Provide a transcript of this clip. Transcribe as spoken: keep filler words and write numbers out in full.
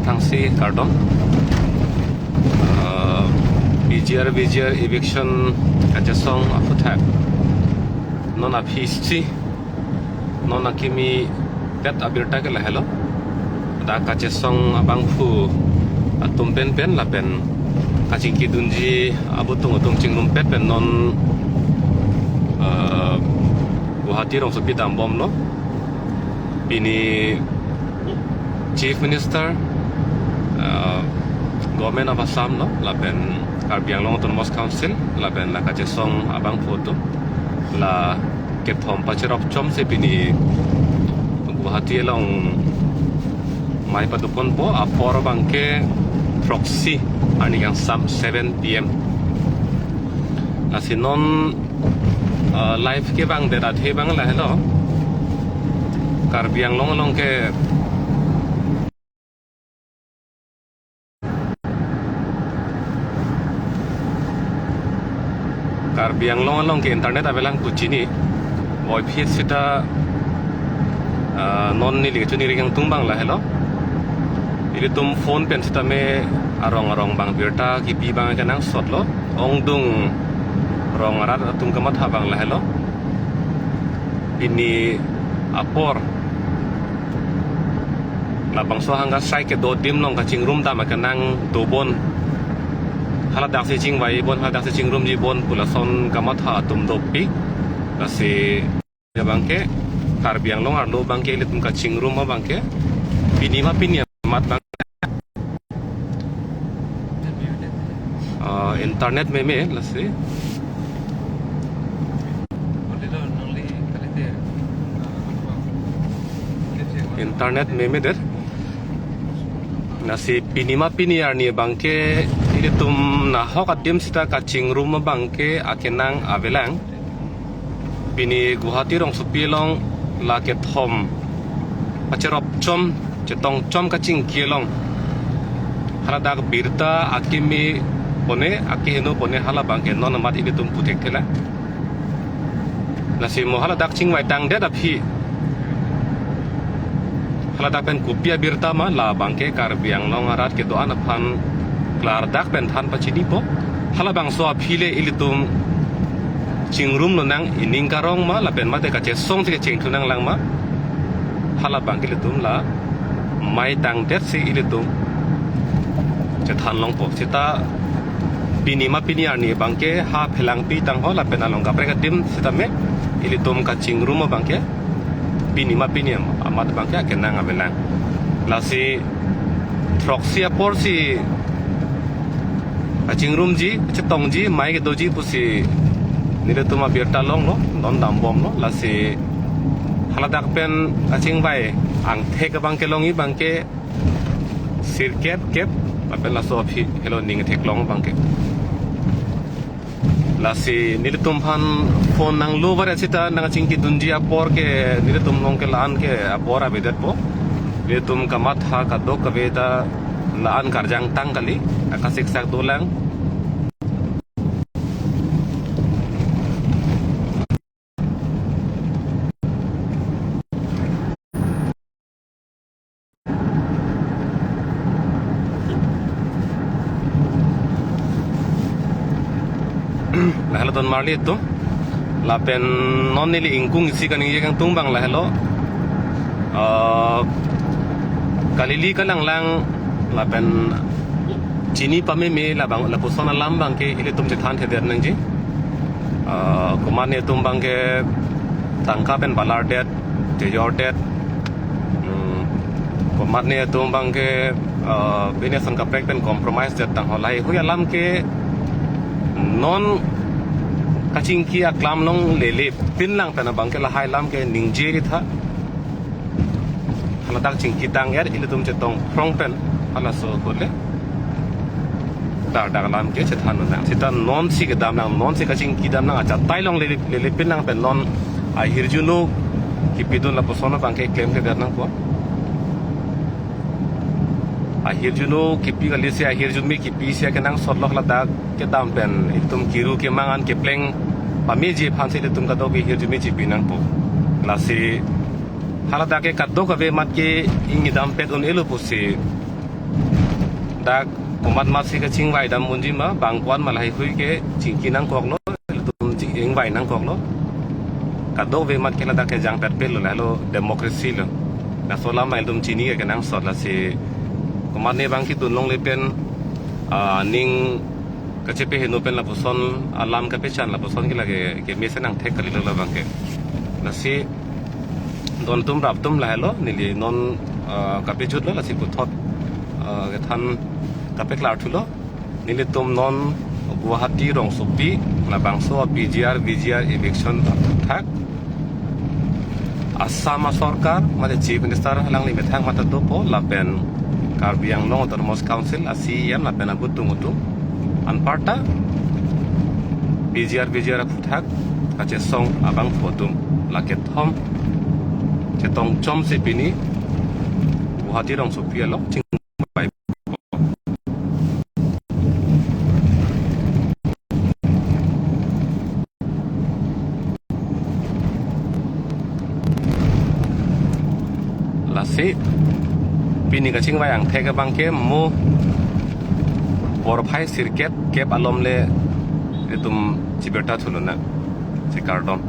Thangsi kardom. Ah, B G R, B G R eviction kachesong aphuthak non aphi isi non akimi pet abirta ke lahelo. Dak kachesong abangphu atum penpen lapen kachingkidunji abutung atum chingrumpet pen non, ah, Guwahati rongsopi dambomlo. Pini Chief Minister, ah, Government of Assam lo, lapen Karbi Anglong Autonomous Council, lapen la kachesong abangphu atum, la kethom pacherop chom si pini Guwahati along mei padoponpo, apor abangke throksi arni kangsam, seven P M. Lasi non, ah, live kevangdet athe abang lahelo. Karbi Anglong along ke Karbi Anglong along ke internet avelang pu chini. Voiphit seta, ah, non neli chuniri kangtung abang lahelo. Ilitum phone pen sitame arong arong abang birta kipi abang kenangsotlo. Ongdung rong arat atum kamatha abang lahelo. Pini apor labangso hunger strike kedo adim along kachingrum dam akenang dobom. Haladak si chingvaibom, haladak si chingrumjibom pu lason kamatha atum dopik. Lasi abangke Karbi Anglong arlo abangke ilitum kachingrum abangke pini ma pini amat abang, ah, internet meme lasi. Internet memedet. Lasi pini ma pini arni abangke ilitum nahok adim seta kachingrum abangke akenang avelang. Pini Guwahati rongsopi along la kethom pacherop chom, chetong chom kachingki along haladak birta akimi pone, akeheno pone hala abangke non amat ilitum puthekthe lang. Lasi mo haladak chingvaitangdet aphi, haladak pen kopi abirta ma, la abangke Karbi Anglong arat kedo-an aphan klardak pen than pachinipo. Halabangso aphi le ilitum chingrumlonang, ining karong ma lapen mate kachesong si kachingthunang lang ma, hala abangke ilitum la mei tangdet si ilitum chethan longpo. Seta pini ma pini arni abangke ha phelangpi tangho lapen along kaprek adim sitame ilitum kachingrum abangke pini ma pini am-, amat abangke akenang avelang. Lasi throksi apor si kachingrumji, chetongji, mei kedoji pusi nelitum abirta longlo, non dambomlo. Lasi haladak pen kachingvai angthek abangke longji abangke sirkep kep, lapen laso aphi helo ning theklong abangke. Lasi nelitum aphan phone nanglo varet seta nangchingkidunji apor ke nelitum along ke la-an ke apor avedetpo. Nelitum kamatha kadokave ta la-an karjang tang kali, akasiksak dolang. Lahelo ton marli atum. Lapen non neli ingkung isi kaningje kangtung abang lahelo. Ah, kalili kalanglang lapen chini pameme labang lapuson alam abangke ilitum chethanthedet nangji. Ah, komatne atum abangke tangka pen balardet, chejordet. Hmm, komatne atum abangke, ah, bini ason kaprek pen compromise det tangho, laheihui alam ke non kachingki aklam along lele pinlang pen abangke lahai alam ke ningje ri tha. Haladak chingki tang-et ilitum chetong phrong pen halaso kole dardak alam ke chethan nang. Seta non si kedam nang, non si kachingki dam nang, achatai along lele, lele pinlang pen non ahirjuno kipidun lapuson abangke klemkledet nangpo. Ahirjuno kipi kali si ahirjume kipi si akenangsotlo, haladak kedam pen ilitum kiru kemang an kepleng pameji aphan si ilitum kadokave ahirjume chipi nangpo. Lasi haladak ke kadokave amat ke ingni dampet un-elo pusi Dak komat mat si kachingvai dam unji ma, bang ko-an ma lahai hui ke chingki nangkoklo, ilitum ching-, ingvai nangkoklo. Kadokave mat ke ladak kejang pet pet lo, lahelo democracy lo. Laso alam ilitum chini ke kenangsot, lasi komatne bang kedun longle pen, ah, ning kachepeheno pen lapuson alam kapechan lapuson ke lake kemesen angthek kalilo labang ke. Lasi don atum rap atum lahelo, neli non, ah, kapejutlo, lasi puthot, ah, kethan kapeklar thulo. Nelitum non Guwahati rongsopi labangso P G R, V G R eviction aphuthak Assam asorkar, mate Chief Minister alangli methang matha dopo, lapen Karbi Anglong Autonomous Council a C E M lapen abutung utung anparta P G R, V G R aphuthak kachesong abangphu atum, la kethom chetong chomsi pini Guwahati rongsopi along chingvai. Lasi pini kachingvai angthek abang ke mo porphai sirkep kep alom le itum chibirta thulonang, chekardom.